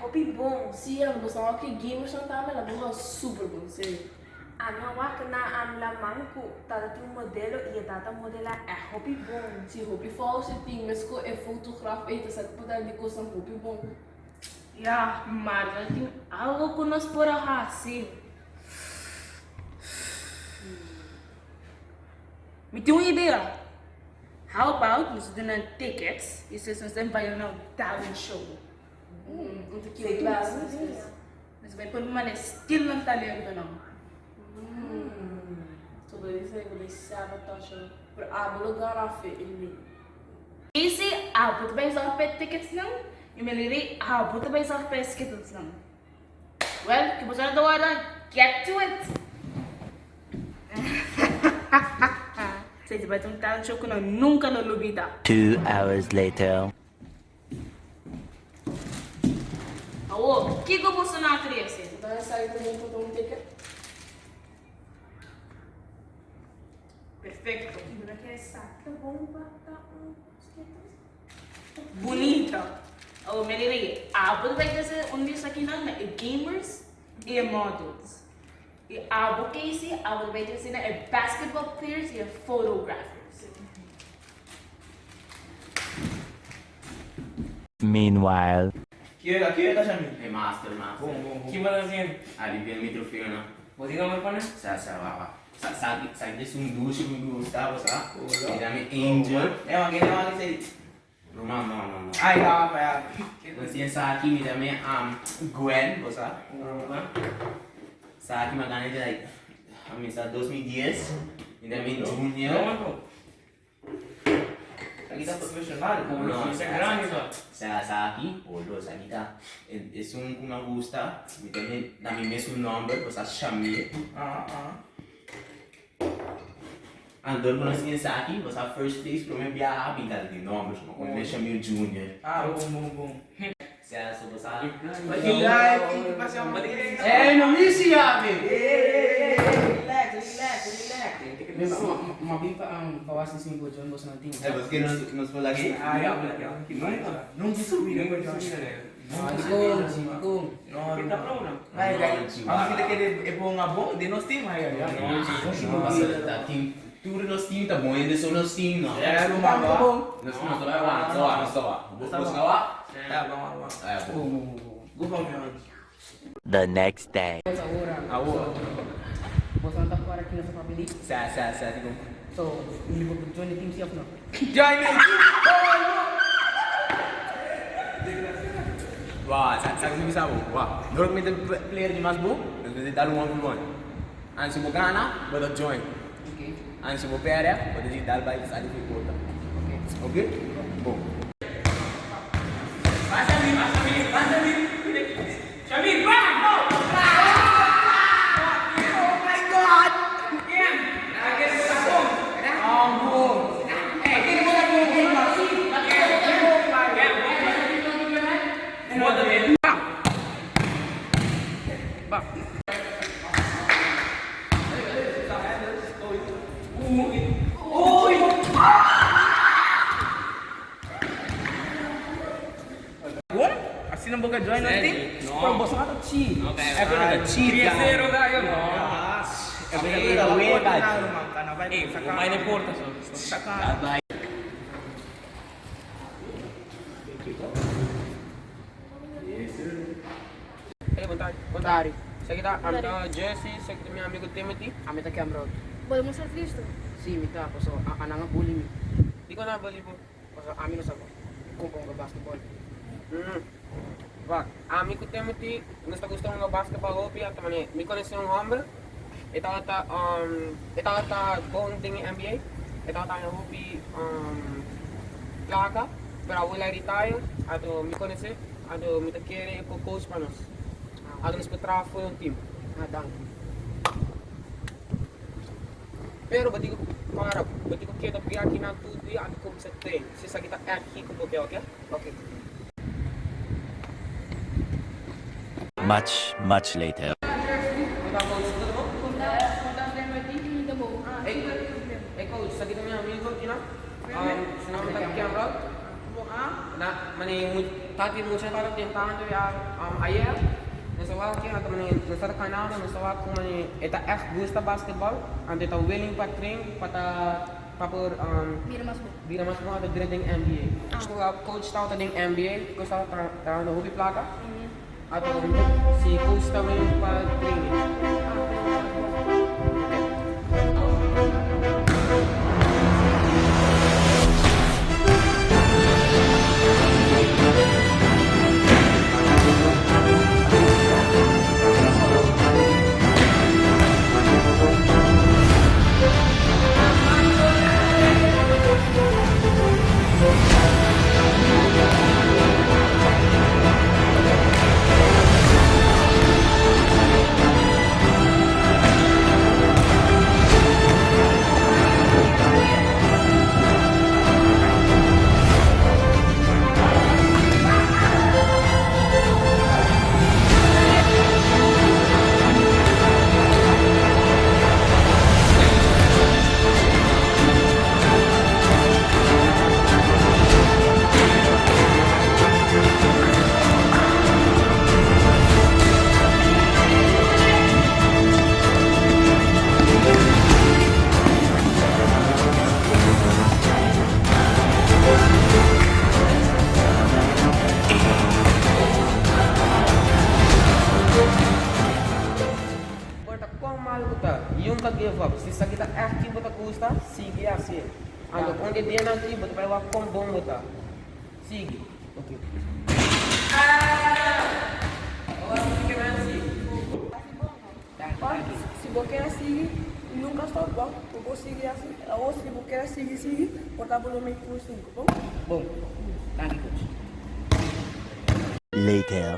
hopi bon. Sí, ami gusta wak e gamers nan tambe, nan ta hunga super bon, serio. Ami a wak na am laman ku tata tin un modelo i e tata modelá ègt hopi bon. Sí, hopi foto's e tin, meskos e fotograf ei ta sa ku por di kosnan hopi bon. Ya, maar ta tin algo ku nos por a hasi. Mi tin un idea. How about nos duna nan tickets i despues nos ta invita nan na un talent show. Un ta kiko klase despues. Nos bai pone manera stil nan talentonan. So bo ta bisa ku ta sabotage nan. Pero abo lo gana fe i mi. Casey, abo ta bai zorg pa e tickets nan i Melody, abo ta bai zorg pa e skittles nan. Well, ke boso ta warda? Get to it! Esei ta bai ta un talent show ku nan nunka lo lubida. 2 hours later. Awor, kiko boso nan a trese? Bo ta sa ku bo por ta un ticket? Perfecto. Bo ta kere sa ta bon pa ta un skittles? Bunita. Awor, Melody, abo ta bai trese un di esakinan na e gamers i e models. I abo, Casey, abo ta bai trese na e basketball players i e photographers. Meanwhile. Ki ora ta Shamil? E master, master. Bon, bon, bon. Ki bo ta haciendo? A limpia mi trofeo no. Bo tin nomber pa nan? Sa, sa, wa, wa. Sa, sa, sa ki esun dushi ku mi gusta, bo sa. Hola. Mi dami Angel. E wan, e wan ki sei. Ruman, no, no, no. Ay, ya, pa ya. Bo tin esaki, mi dami Gwen, bo sa. Sa ki mi a gana di like, mi sa 2010. Mi dami Junior. Esaki ta profesional. No, Esaki grandi ta. Sa esaki, olo, esaki ta esun ku mi a gusta, mi ta na mi mesun nomber, bo sa Shamir. Ah, ah. Anto ku nos tin esaki, bo sa first place prome biaha bin ta di nomber, so mi a pone Shamir Junior. Ah, bon, bon, bon. Sa so bo sa. Ey, no misi ya, be. Ey, ey, ey, relax, relax, relax. Ma bin pa pa wasi sin bo join boso na team. Eh, bos ke nos nos por lagi? Ah, ya, ya. Nunca subi na join. Go, go. No, no. Ay, ay. Amo kita kere e bon a bon de nos team, ay, ay. No, ta team, tur nos team ta bon, hende so nos team no. Eh, ruman, no. Nos nos ta bai wa, nos ta wa, nos ta wa. Bos bos na wa? Ya, ban, ban, ban. Ah, Go, bon. go, go, go. Go pa mi man. The next day. Ahora. Awor. Boso nan ta para ki nos a papia di? Sa, sa, sa, digo. So, mi por join the team si of no? Join the team. Oh, no. Wa, sa, sa ki mi bisa bo. Wa, no mi ta player di mas bo, nos mester dal un 1v1. And si bo gana, bo ta join. Okay. And si bo perde, bo ta di dal bai sali for porta. Okay. Okay? Bon. Ba Shamir, ba Shamir, ba Shamir. Shamir, ba! Go! Oh my God. Oh, bon. Eh, kere bo ta bon, bon, bon. Ba. Bon? Asina bo ka join nos team? Pero boso no ta cheat. E pero ta cheat 3 ya. 0 da yo. E pero ta wega. Ey, bo bai den porta so. Bai. Hey, bon tardi. Bon Tardi. Esaki ta, ami ta Jesse, esaki ta mi amigo Timothy. Ami ta Cameron. Bo ta mustra tristu? Si, mi ta, paso a nan a bully mi. Dikon nan a bully bo? Paso ami no sa kon pa hunga basketball. Wak, ami ku Timothy nos ta gusta hunga basketball hopi, ata manera mi konosé un hòmber, e tabata e tabata bon den e NBA, e tabata haña hopi plaka, pero awor el a retire, anto mi konosé, anto mi ta kere e por coach pa nos. Anto nos por traha for un team. Ah, danki. Pero bo tin ku para, bo tin ku keda bia akinan tur dia anto kuminsá train. Si esaki ta ègt kiko bo ke, oke? Oke. Much, much later. Bo ta coach, bo ta bon? Bo ta Timothy, mi ta bon. Hey, hey coach, esaki ta mi amigo akinan. Su nomber ta Cameron. Na, mane. Tanti mucha tabata tentando ya ayer, nos a wak aki anto mane nos tabata kanando nos a wak ku mane e ta ègt gusta basketbal anto e ta willing pa train pa ta pa por Bira mas bon. bira mas bon anto drenta den NBA. Ku coach tabata den NBA, coach tabata trahando hopi plaka anto si coach ta willing pa train e. Por ta kon mal ku ta, yunka give up. Si esaki ta ègt ki bo ta gusta, sigui hasié. Anto un di e dianan aki bo ta bai wak kon bon bo ta. Sigui. Ok. Si bo kier sigui, nunka stop bo. Bo por sigui hasi. Awor si bo kier sigui sigui, bo ta por lo make tur sinku, bon? Bon. Danki coach. Later.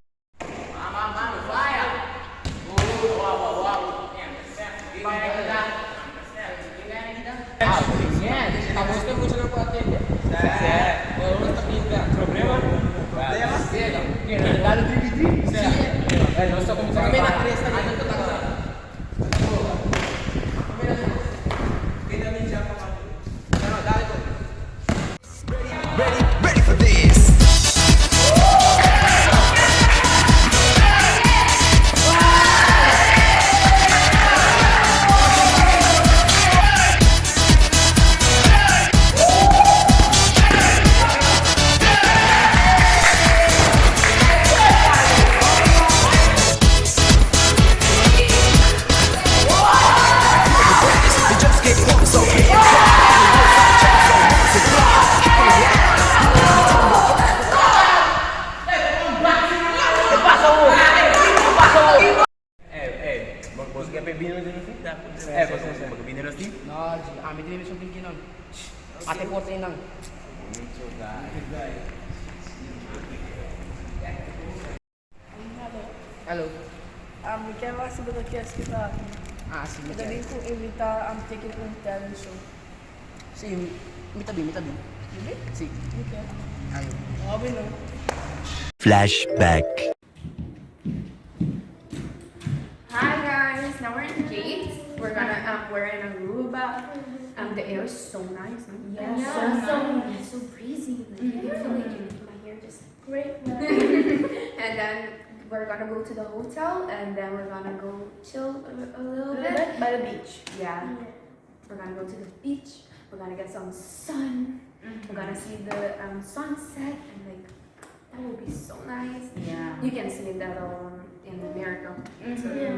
No, ami tin e mesun pinkinan. Ate porta einan. Hello. Mi kier wak si bo ta kier skita aki. Ah, si, mi Mi ta kier. bin ku invita am teken un talent show. Si, mi ta bin, mi ta bin. Bibi? Si. Ok. Ayo. Hopi no. Flashback. Hi guys, now we're in the gate. We're gonna we're in Aruba. The air is so nice. No? Yeah, so so nice. so breezy. Like, I can feel like my hair just Great. And then we're gonna go to the hotel and then we're gonna go chill a little bit. By the beach. Yeah. We're gonna go to the beach. We're gonna get some sun. We're gonna see the sunset and like that will be so nice. Yeah. You can see that in America. So, yeah.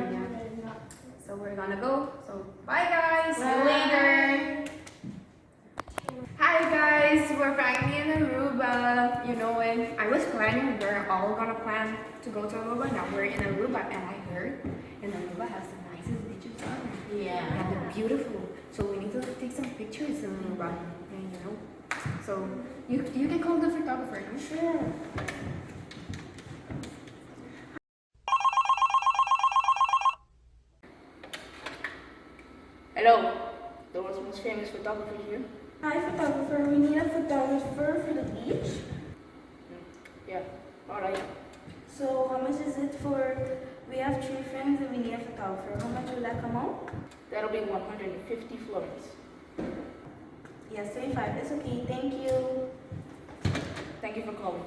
So we're gonna go. So bye guys. See you later. Hi guys, we're finally in Aruba. You know it. I was planning, we're all gonna plan to go to Aruba. Now we're in Aruba and I heard in Aruba has the nicest beaches ever. Yeah. And they're beautiful. So we need to take some pictures in Aruba. And you know. So you can call the photographer. I'm sure. Hello, the world's most famous photographer here. Hi, photographer. We need a photographer for the beach. Yeah, alright. So, how much is it for? We have three friends and we need a photographer. How much will that come out? That'll be 150 florins. Yes, 25. It's okay. Thank you. Thank you for calling.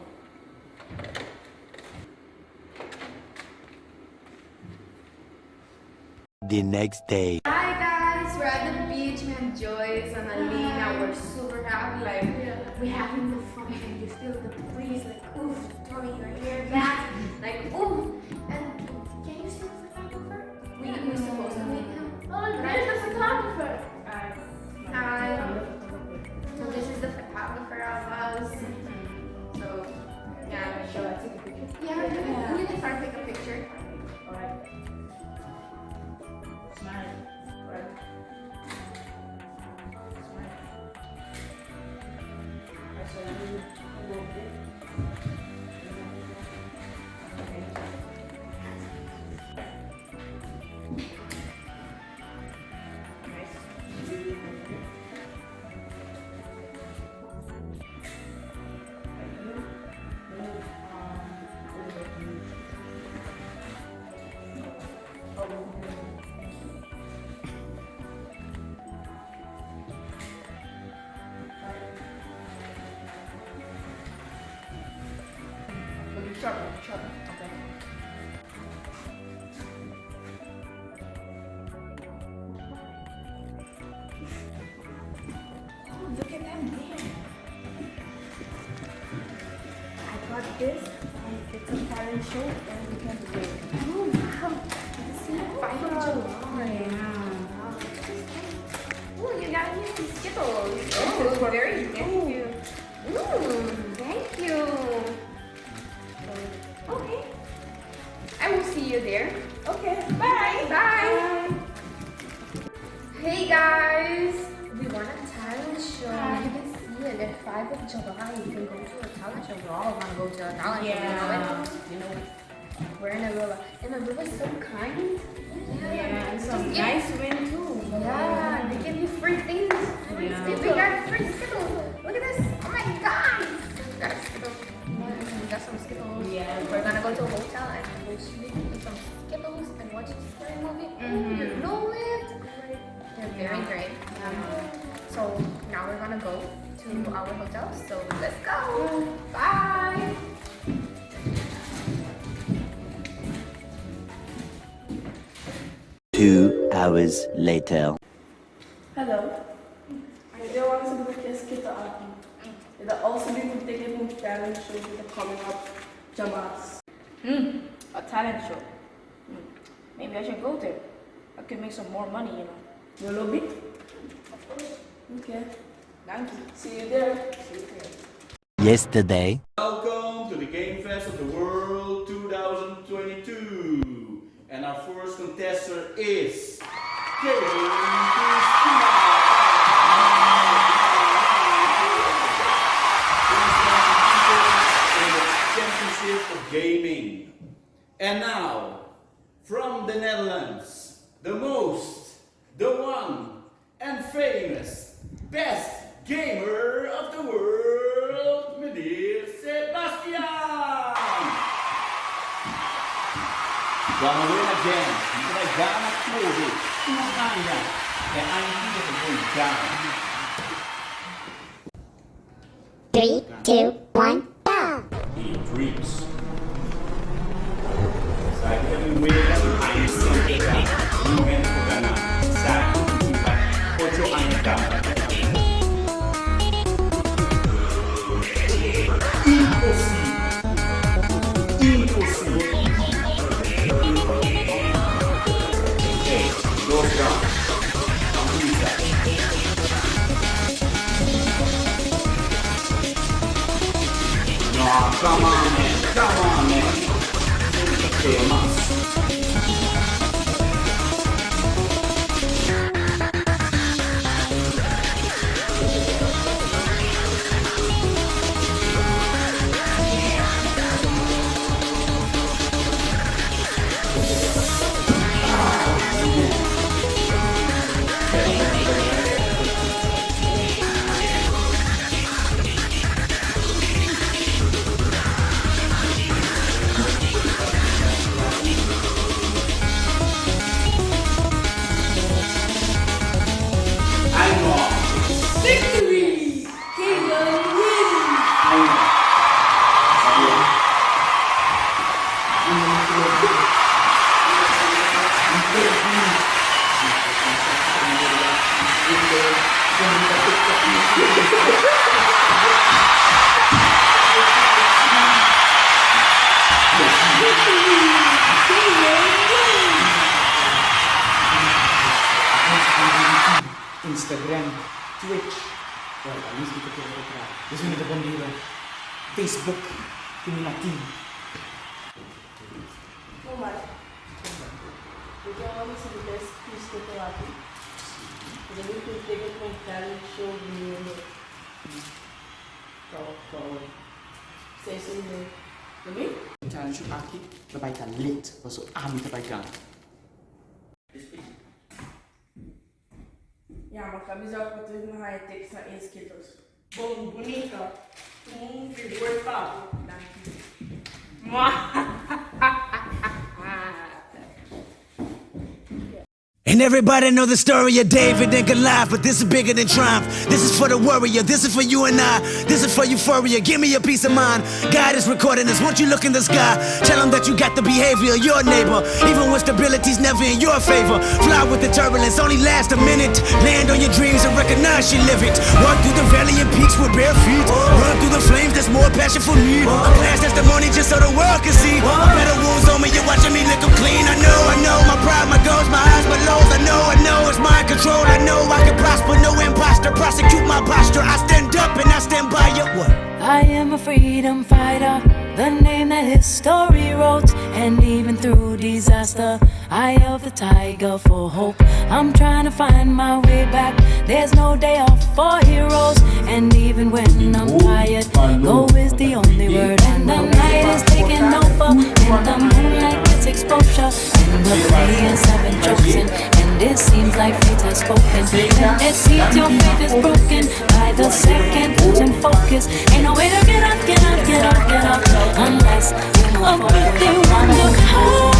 The next day. Hi guys, we're at the beach. Me and Joyce and Alina, we're super happy. Like we're having the fun and you feel the breeze, like oof, throwing your hair back, like oof. And can you see the photographer? We were supposed to meet him. Oh, there's the photographer. Hi. So this is the photographer of us. So yeah. Shall I take a picture? Yeah, you can start take a picture. Alright. Smile. Alright. Smile. Alright, so you go there. Okay. Nice. Like you, over you. Oh. Okay, sharp, sharp. Okay. Oh, look at them there. I got this and it's a talent show and we can win. Oh wow. See, 5 of July. Wow. Oh, you got me some Skittles. Oh, very thank you. Ooh, thank you. Okay. I will see you there. Okay. Bye. Bye. Hey guys. We won a talent show. You can see it at 5 of July. You can go to a talent show. We all want to go to a talent show. You know it. You know it. We're in Aruba. And Aruba's so kind. Yeah, and some Just give- nice win too. Yeah, they give you free things. Free Skittles. We got free Skittles. Look at this. Oh my god. We got Skittles. We got some Skittles. Yeah. We're gonna go to a hotel and go sleep with some Skittles and watch a scary movie. Ooh, you know it. They're very great. So now we're gonna go to our hotel. So let's go. Bye. 2 hours later. Hello. I don't want to do this kid to It also be good taking from talent show with the coming up Jamas. A talent show. Maybe I should go there. I could make some more money, you know. You love it? Of course. Okay. Thank you. See you there. See you there. Yesterday. Welcome to the Game Fest of the World 2022. And our first contestant is Game Christina. In the Championship of Gaming. And now, from the Netherlands, the most, the one, and famous best gamer of the world, meneer Sebastian! Gonna win again. You're gonna prove it. Two anja. En anja is een gana. 3, 2, 1, go! He dreams. Sabe que ele win Ocho años. Imposible. Imposible. Hey, dos rounds. Vamos a. Instagram, Twitch, well at least mi ta kere ta traha. Despues mi ta pon riba Facebook ku mi latin. Omar, bo ke wak si bo ta Cristo ta wak? Bo ta bin ku teken ku un talent show biniendo. Kou, kou. Seisun de. Bo bin? Talent show aki ta bai ta lit paso ami ta bai gana. Ya, ma kabisa ku tur na haya tekst na e skittles. Bon bunita. Tuma un figura pa bo. Danki. And everybody know the story of David and Goliath, but this is bigger than triumph. This is for the warrior, this is for you and I. This is for euphoria, give me a peace of mind. God is recording this, won't you look in the sky? Tell him that you got the behavior of your neighbor, even when stability's never in your favor. Fly with the turbulence, only last a minute. Land on your dreams and recognize you live it. Walk through the valley and peaks with bare feet. Run through the flames, there's more passion for me. A glass testimony just so the world can see. Better wounds on me, you're watching me lick 'em clean. I know, I know, my pride, my goals, my highs, my lows. I know, I know, it's mind control. I know I can prosper, no imposter. Prosecute my posture. I stand up and I stand by you. What? I am a freedom fighter, the name that history wrote. And even through disaster, I held the tiger for hope. I'm trying to find my way back. There's no day off for heroes. And even when I'm tired, go is the only word. And the night is taking over, and the moonlight gets exposure. And the players have been chosen, and it seems like fate has spoken. And it seems your faith is broken by the second, losing focus. Ain't no way to get up, get up, get up, get up, unless you move forward. They wonder how.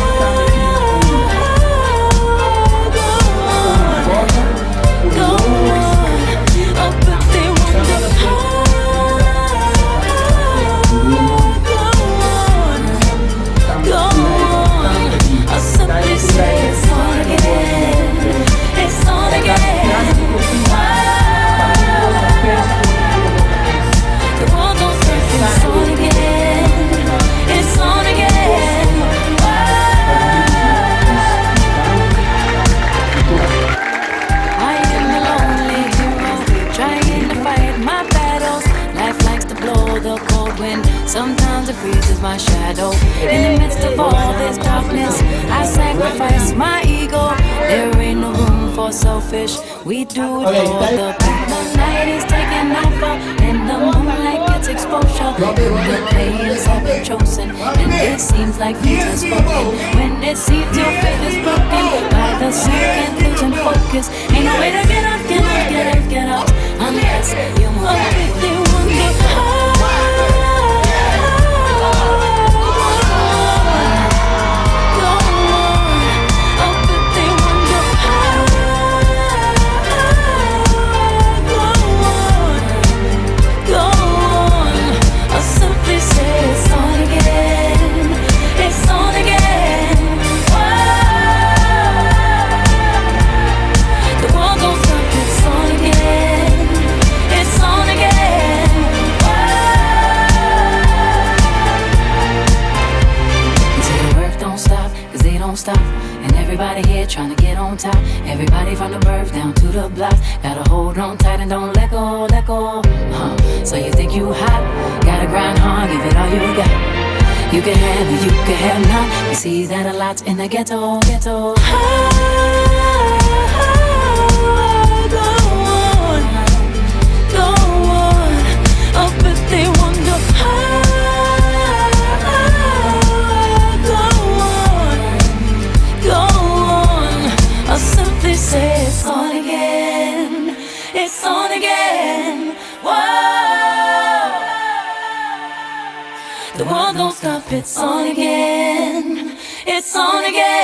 Go on, go on. Up but they wonder how. Go on, go on. I simply say it's on again. It's on again. The world don't stop. It's on again. It's on again. I am the lonely hero, trying to fight my battles. Life likes to blow the cold wind. Sometimes it freezes my shadow. In the midst of all this darkness, I sacrifice my ego. There ain't no room for selfish. We do it for the people. The night is taking over, and the moonlight gets exposure. And the players have been chosen, and it seems like fate has spoken. When it seems your faith is broken, by the second losing focus. Ain't no way to get up, get up, get up, get up, unless you move. They wonder how. Go on, up but they wonder how. Go on, go on. I simply say it's on again. It's on again. Whoa. The world don't stop. It's on again. It's on again. Whoa. Say the work don't stop, cause they don't stop. And everybody here trying to get on top. Everybody from the birth down to the block. Gotta hold on tight and don't let go, let go. Huh. So you think you hot? Gotta grind hard, give it all you got. You can have it, you can have none. We see that a lot in the ghetto, ghetto. Go on, go on. Up but they wonder how. Go on, go on. I simply say it's on again. It's on again. Whoa. The world don't stop. It's on again. It's on again.